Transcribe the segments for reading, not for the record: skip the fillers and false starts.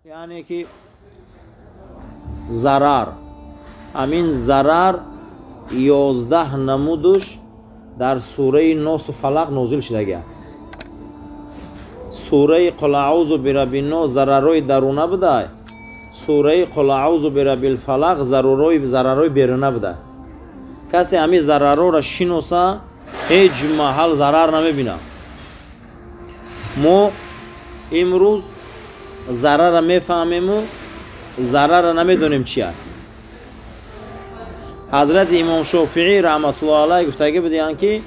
Яъне ки зарар, ҳамин зарар 11 намудуш дар сураи Носу Фалақ нозил шудагиа. Сураи Қул аузу бираббиннос зарарҳои даруна будай, сураи Қул аузу бираббил фалақ зарарҳои беруна буда. Касе ҳамин зарарҳоро шиноса, ҳеҷ маҳал зарар намебинад. Мо имрӯз зарарра мефаҳмему зарарра намедонем чи аст. Ҳазрати Имом Шофиӣ раҳматуллоҳ алайҳ гуфтагӣ будиянд, ки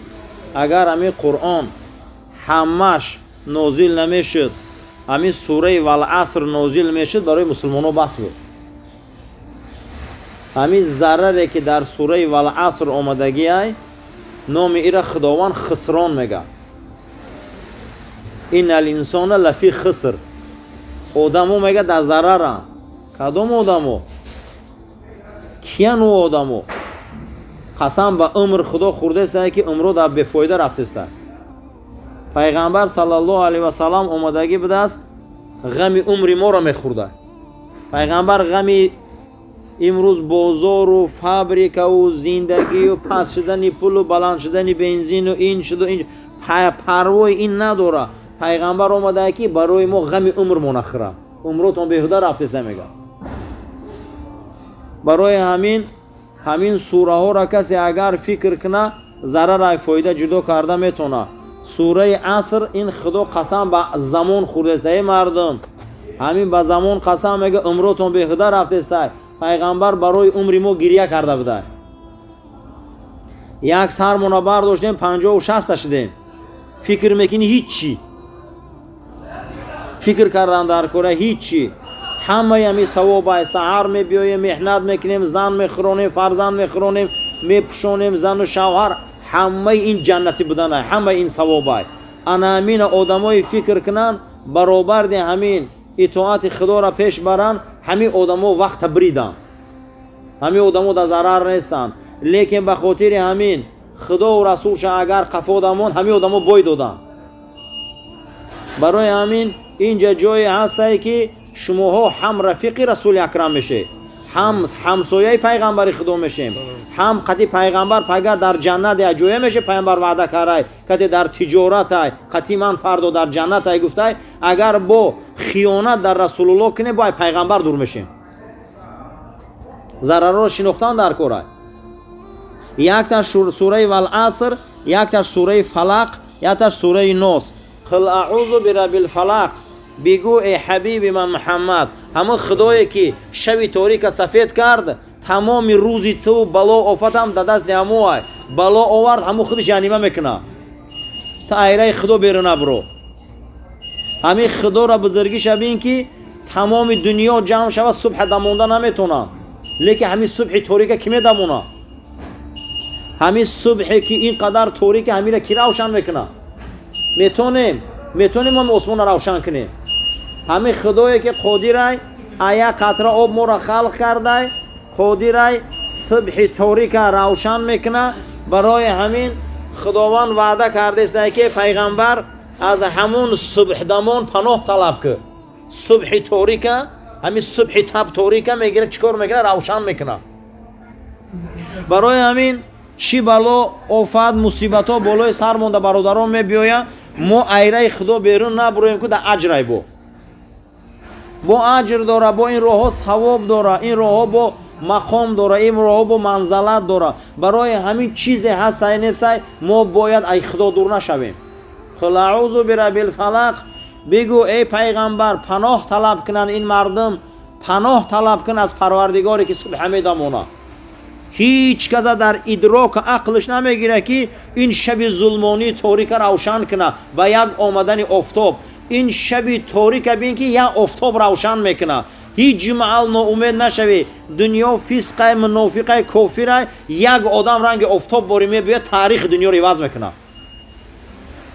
агар ҳамин Қуръон ҳамаш нозил намешуд, ҳамин сураи Валаср нозил мешуд, барои мусулмонҳо бас буд. Ҳамин зараре, ки дар сураи Валаср омадагиай, номи ира Худованд хисрон мега. Инна линсона лафи хиср. Одамо, мега, дар зараранд. Кадом одамо? Киян ӯ одамо? Қасам ба умр Худо хӯрдеста, ки умро дар бефоида рафтеста. Пайғамбар саллаллоҳу алайҳи васаллам омадагӣ будааст, ғами умри моро мехӯрда. Пайғамбар ғами имрӯз бозору фабрикаву зиндагию паст шудани пулу баланд шудани бензину ин шуду ин, парвои ин надора. Пайғамбар омадаа, ки барои мо ғами умр нахӯра. Умротон беҳуда рафтеса, мега. Барои ҳамин ҳамин сураҳоро касе агар фикр куна, зарарай фоида ҷудо карда метавона. Сураи Аср, ин Худо қасам ба замон хӯрдеста. Эй мардум, ҳамин ба замон қасам, мега, умротон беҳуда рафтеста. Пайғамбар барои умри мо гиря карда буда. Як сармона бардоштем, 50-у 60-та шудем. Фикр мекунӣ, ҳиччи фикр кардан дар кора, ҳиччи. Ҳамаи ҳамин савобай. Саҳар мебиёем, меҳнат мекунем, зан мехӯронем, фарзанд мехӯронем, мепӯшонем, зану шавҳар, ҳамаи ин ҷаннатӣ буданай, ҳамаи ин савобай. Ана ҳамина одамое фикр кунанд, баробарди ҳамин итоати Худоро пеш баранд, ҳамин одамо вақта бириданд, ҳамин одамо дар зарар нестанд. Лекин ба хотири ҳамин Худову расулша агар қафо дамон, ҳамин одамо бой доданд. Барои ҳамин инҷа ҷое ҳастае, ки шумоҳо ҳам рафиқи Расули Акрам мешед, ҳам ҳамсояи пайғамбари Худо мешем, ҳам қати пайғамбар пага дар ҷаннат як ҷоя меше. Пайғамбар ваъда карай, касе дар тиҷоратай, қати ман фардо дар ҷаннатай гуфтай. Агар бо хиёнат дар Расулуллоҳ кунем, бо ай пайғамбар дур мешем. Зарарро шинохтан дар корай. Якташ сураи Валаср, якташ сураи Фалақ, якташ сураи Нос. Қул аузу бираббил фалақ. Бигӯ, эй ҳабиби ман Муҳаммад, ҳамон Худое, ки шаби торика сафед кард, тамоми рӯзи ту бало офатам дар дасти ҳамоай. Бало овард, ҳамо худаш янима мекуна. Та айраи Худо беруна биро. Ҳамин Худоро бузургиша бин, ки тамоми дунё ҷамъ шавад, субҳа дамонда наметонанд, лекин ҳамин субҳи торика кӣ медамона? Ҳамин субҳе, ки ин қадар торика, ҳамира кӣ равшан мекунад? Метонем ҳами осмонро равшан кунем? Ҳамин Худое, ки қодирай, а як қатра об моро халқ кардай, қодирай субҳи торика равшан мекуна. Барои ҳамин Худованд ваъда кардеста, ки пайғамбар, аз ҳамун субҳдамон паноҳ талаб кӯ. Субҳи торика, ҳамин субҳи таб торика мегира, чӣ кор мекуна? Равшан мекуна. Барои ҳамин чӣ бало, офат, мусибатҳо болои сар монда, бародарон, мебиёянд, мо айраи Худо берун набуроем, ку да аҷрай бо аҷр дора, бо ин роҳҳо савоб дора, ин роҳҳо бо мақом дора, ин роҳҳо бо манзалат дора. Барои ҳамин чизе ҳастай, нестай, мо бояд ай Худо дур нашавем. Қул аузу бираббил фалақ. Бигӯ, эй пайғамбар, паноҳ талаб кунанд ин мардум, паноҳ талаб кун аз Парвардигоре, ки субҳа медамонад. Ҳеҷ каса дар идроку ақлш намегирад, ки ин шаби зулмонии торика равшан кунад ба як омадани офтоб. Ин шаби торика бин, ки як офтоб равшан мекунад. Ҳеҷ маҳал ноумед нашавӣ. Дунё фисқай, мунофиқай, кофирай, як одам ранги офтоб бори мебиёяд, таърихи дунёро иваз мекунад.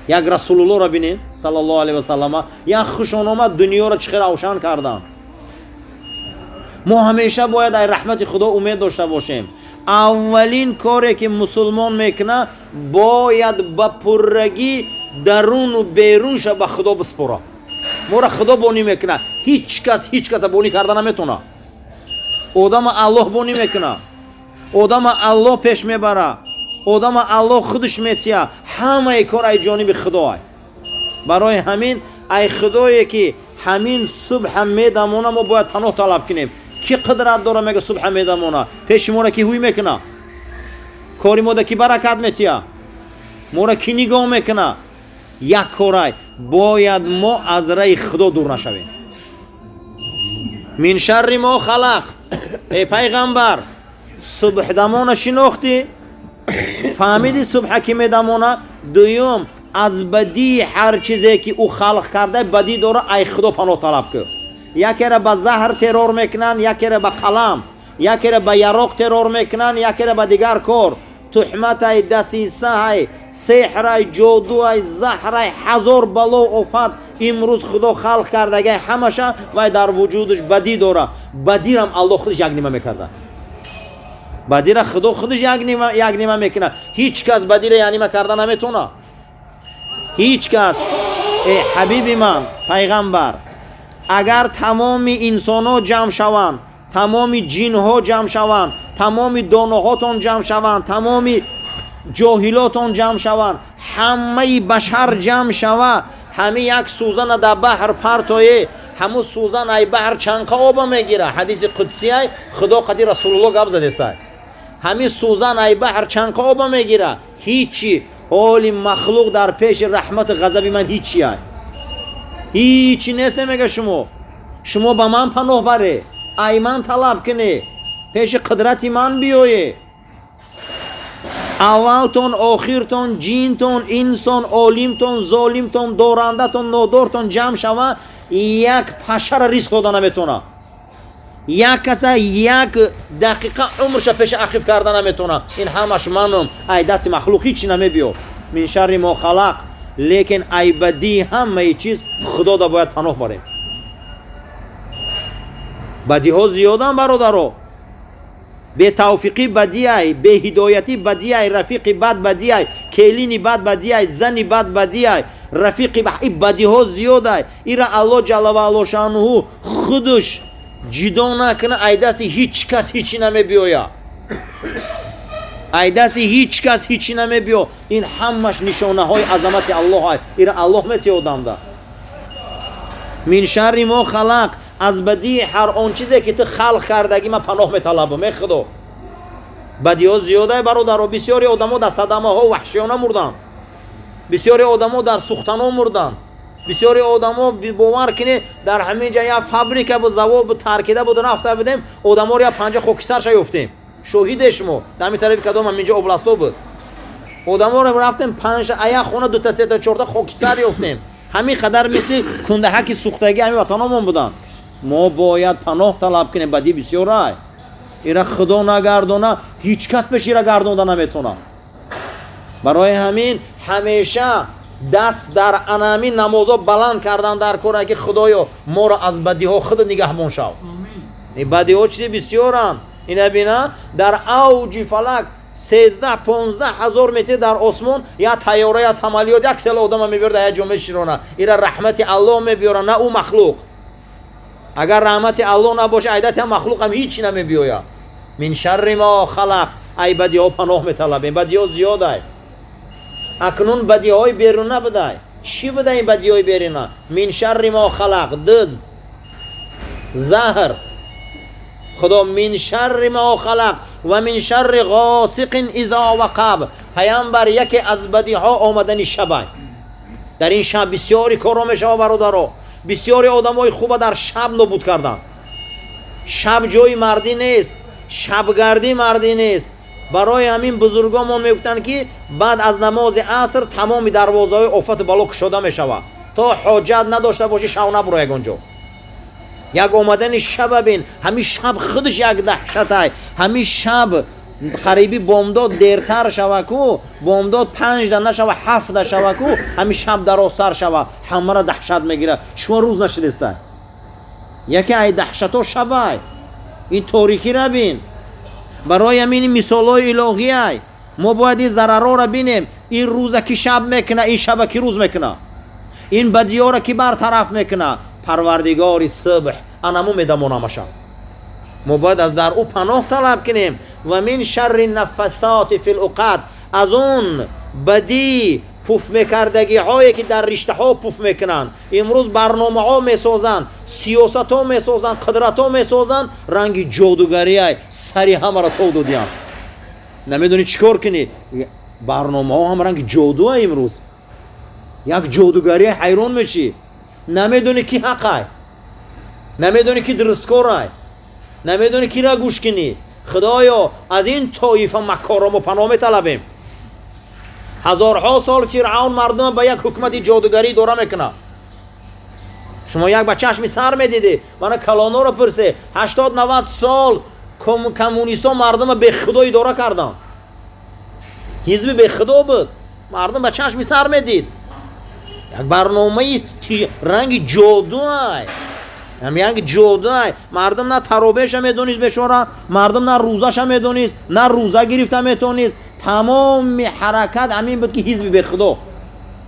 Як Расулуллоҳро бинед, саллаллоҳу алайҳи васаллама, як хушон омад, дунёро чӣ хел равшан карданд. Мо ҳамеша бояд ай раҳмати Худо умед дошта бошем. Аввалин коре, ки мусулмон мекунад, бояд ба пуррагӣ даруну берунша ба Худо биспора. Моро Худо бонӣ мекуна. Ҳеҷ кас ҳеҷ каса бонӣ карда наметавона. Одама Аллоҳ бонӣ мекуна, одама Аллоҳ пеш мебара, одама Аллоҳ худаш метия. Ҳамаи кор ай ҷониби Худо. Барои ҳамин ай Худое ки ҳамин субҳа медамона, мо бояд паноҳ талаб кунем. Ки қудрат дора, мега, субҳа медамона? Пеши моро ки ҳуй мекуна? Кори мода ки баракат метия? Моро ки нигоҳ мекуна? Як корай бояд мо аз раи Худо дур нашавем. من شر ما خلق. Эй пайғамбар, субҳдамона шинохтӣ, фаҳмиди, субҳа ки медамона. Дуюм, аз бадии ҳар чизе ки ӯ халқ карда, бадӣ дора, ай Худо паноҳ талаб кун. Якера ба заҳр террор мекунанд, якера ба қалам, якера ба яроқ террор мекунанд, якера ба дигар кор, туҳматай, дасисаҳай, сеҳрай, ҷодуай, заҳрай, ҳазор бало офат имрӯз Худо халқ кардагай, ҳамаша вай дар вуҷудаш бадӣ дора. Бадирам Аллоҳ худаш як нима мекарда. Бадира Худо худаш як нима мекунад. Ҳеҷ кас бадира як нима карда наметавона, ҳеҷ кас. Э ҳабиби ман пайғамбар, агар тамоми инсонҳо ҷамъ шаванд, тамоми ҷинҳо ҷамъ шаванд, тамоми доноҳотон ҷамъ шаванд, тамоми ҷоҳилотон ҷамъ шаванд, ҳамаи башар ҷамъ шава, ҳами як сӯзана дар баҳр партое, ҳамун сӯзан ай баҳр чанқа оба мегира? Ҳадиси қудсиай, Худо қади Расулулло гап задесай. Ҳами сӯзан ай баҳр чанқа оба мегира? Ҳичи. Ҳоли махлуқ дар пеши раҳмату ғазаби ман ҳичи ай, ҳичи несте. Мега, шумо ба ман паноҳ баре, ай ман талаб куне, пеши қудрати ман биёе. Аввалтон, охиртон, ҷинтон, инсон, олимтон, золимтон, дорандатон, нодортон ҷамъ шава, як пашара ризқ дода наметавона, як каса як дақиқа умрша пеши ақиф карда наметавона. Ин ҳамаш манум. Ай дасти махлуқ ҳичи намебиё. من شر ما خلق. Лекин ай бадии ҳамаи чиз Худода бояд паноҳ барем. Бадиҳо зиёдан, бародаро. Бетавфиқӣ бадиай, беҳидоятӣ бадиай, рафиқи бад бадиай, келини бад бадиай, зани бад бадиай, рафиқи бадиҳо зиёдай. Ира Аллоҳ ҷалла ваало шаънуҳу худаш ҷидо накуна, ай дасти ҳеҷ кас ҳичи намебиёя, ай дасти ҳеҷ кас ҳичи намебиё. Ин ҳамаш нишонаҳои азамати Аллоҳ ай. Ира Аллоҳ метиёдамда. من شر ما خلق. Аз бадии ҳар он чизе ки ту халқ кардагӣ ман паноҳ металабам, э Худо. Бадиҳо зиёдай, бародаро. Бисёри одамо дар садамаҳо ваҳшиёна мурданд, бисёри одамо дар сӯхтано мурданд, бисёри одамо, бовар кунед, дар ҳамин ҷа як фабрика буд, завод буд, таркида буд, рафта будем, одаморо як панҷа хокистарша ёфтем. Шоҳиде шумо, дар ҳамин тарафи кадом ҳаминҷо областҳо буд. Одаморо рафтем, панҷа а як хона дута, сета, чорта хокистар ёфтем. Ҳамин қадар мисли кундаҳаки сӯхтагӣ ҳамин ватаномон буданд. Мо бояд паноҳ талаб кунем. Бадӣ бисёрай. Ира Худо нагардона, ҳеҷ кас пеш ира гардонда наметавонад. Барои ҳамин ҳамеша даст дар анамин намозо баланд кардан дар кора, ки Худоё, моро аз бадиҳо худат нигаҳбон шав. Бадиҳо чизи бисёранд. Ина бина, дар авҷи фалак, 13-15 ҳазор метр дар осмон, як тайёрае аз самолёт як сел одама мебиёрад, як ҷо меширона. Ира раҳмати Аллоҳ мебиёра, на ӯ махлуқ. Агар раҳмати Аллоҳ набоша, ай дасти ҳам махлуқам ҳичи намебиёя. من شر ما خلق. Ай бадиҳо паноҳ металабем. Бадиҳо зиёдай. Акнун бадиҳои беруна будай. Чӣ буда ин бадиҳои беруна? من شر ما خلق. Дузд, заҳр. Худо من شر ما خلق ومن شر غاسق إذا وقب. Паямбар, яке аз бадиҳо омадани шабай. Дар ин шаб бисёри корро мешава, бародаро. Бисёри одамои хуба дар шаб нобуд карданд. Шаб ҷои мардӣ нест, шабгардӣ мардӣ нест. Барои ҳамин бузургонмон мегуфтанд, ки баъд аз намози аср тамоми дарвозаҳои офату бало кушода мешавад. То ҳоҷат надошта бошӣ, шав набуро ягон ҷо. Як омадани шаба бин, ҳамин шаб худаш як даҳшатай. Ҳамин шаб қариби бомдод дертар шава ку, бомдод 5-да нашава, 7-да шава ку, ҳамин шаб дарозтар шава, ҳамаро даҳшат мегирад. Чума рӯз нашидестай? Яке ай даҳшато шабай. Ин торикира бин. Барои ҳамин мисолҳои илоҳиай. Мо бояд ин зарарҳоро бинем. Ин рӯза ки шаб мекуна, ин шаба ки рӯз мекуна. Ин бадиёро ки бартараф мекуна? Парвардигори субҳ анаму медамонамаша. Мо бояд аз дар ӯ паноҳ талаб кунем. Ва мин шарри нафасоти фил уқад, аз он бадӣ пуф мекардагиҳое ки дар риштаҳо пуф мекунанд. Имрӯз барномаҳо месозанд, сиёсатҳо месозанд, қудратҳо месозанд, ранги ҷодугарияй сари ҳамаро тов додиянд. Намедонӣ чӣ кор кунӣ. Барномаҳо ҳам ранги ҷодуа имрӯз. Як ҷодугария ҳайрон мешӣ. Намедонӣ ки ҳақай, намедонӣ ки дурусткорай, намедонӣ кира гӯш кунӣ. Худоё, аз ин тоифа маккоро мо паноҳ металабем. Ҳазорҳо сол Фиръавн мардума ба як ҳукумати ҷодугарӣ идора мекунад. Шумо як ба чашми сар медидӣ, мана калоноро пурсе, 80-90 сол коммунистҳо мардума бехудо идора карданд. Ҳизби бехудо буд, мардум ба чашми сар медид. Як барномаи ранги ҷодуай, ранги ҷодуай. Мардум на таробеша медонист бечора, мардум на рӯзаша медонист, на рӯза гирифта метонист. Тамоми ҳаракат ҳамин буд ки ҳизби бехудо,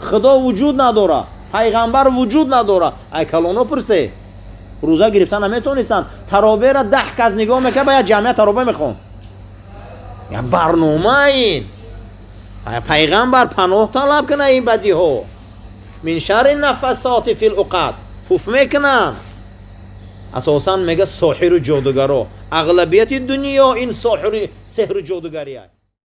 худо вуҷуд надора, пайғамбар вуҷуд надора. Ай калоно пурсе, рӯза гирифта наметонистанд. Тароберо 10 кас нигоҳ мекард, ба як ҷамъият таробе мехонд. Як барнома ин. Пайғамбар паноҳ талаб куна ин бадиҳо. Мин шарри нафасоти фил уқад, пуф мекунанд. Асосан мега соҳиру ҷодугаро. Ағлабияти дунё ин соҳиру сеҳру ҷодугария.